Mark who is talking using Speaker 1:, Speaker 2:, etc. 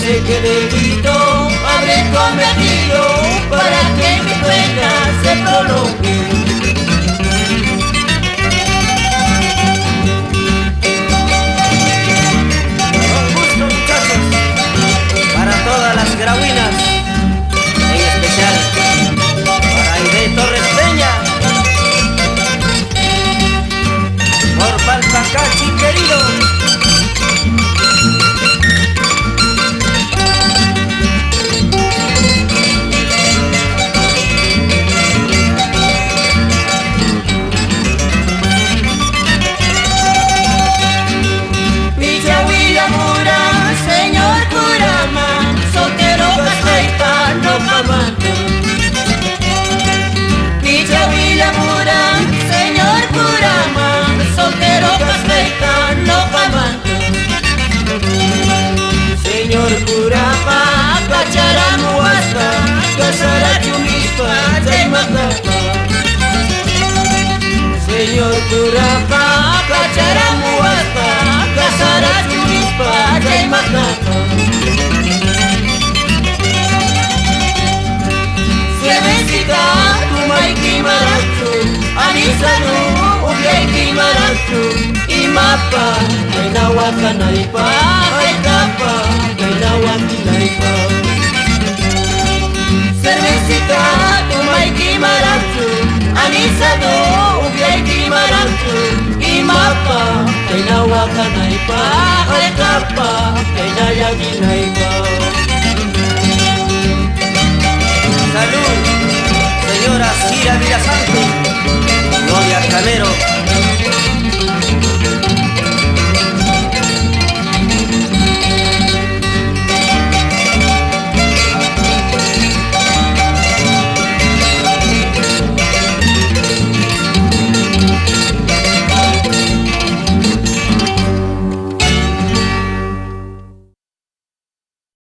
Speaker 1: sé qué delito habré cometido para que mi pena se prolongue.
Speaker 2: Con gusto, muchachos, para todas las grahuinas, en especial para Aide Torres Peña, por Palpacachi querido.
Speaker 1: Señor Kurama, soltero paspeita no pamante. Señor Kurama, kacharamu hasta kasarachumispa chaymatapa. Señor Kurama, kacharamu hasta kasarachumispa chaymatapa. Cervecita, tumayki marachu, anisanu, upyayki marachu, imapa, kaynawakanaypa, haykapa, kaynawakinaypa. Cervecita, tumayki marachu, anisanu, upyayki marachu, imapa, kaynawakanaypa, haykapa, kaynayakinaypa.
Speaker 2: Salud, señora Cira Villasante.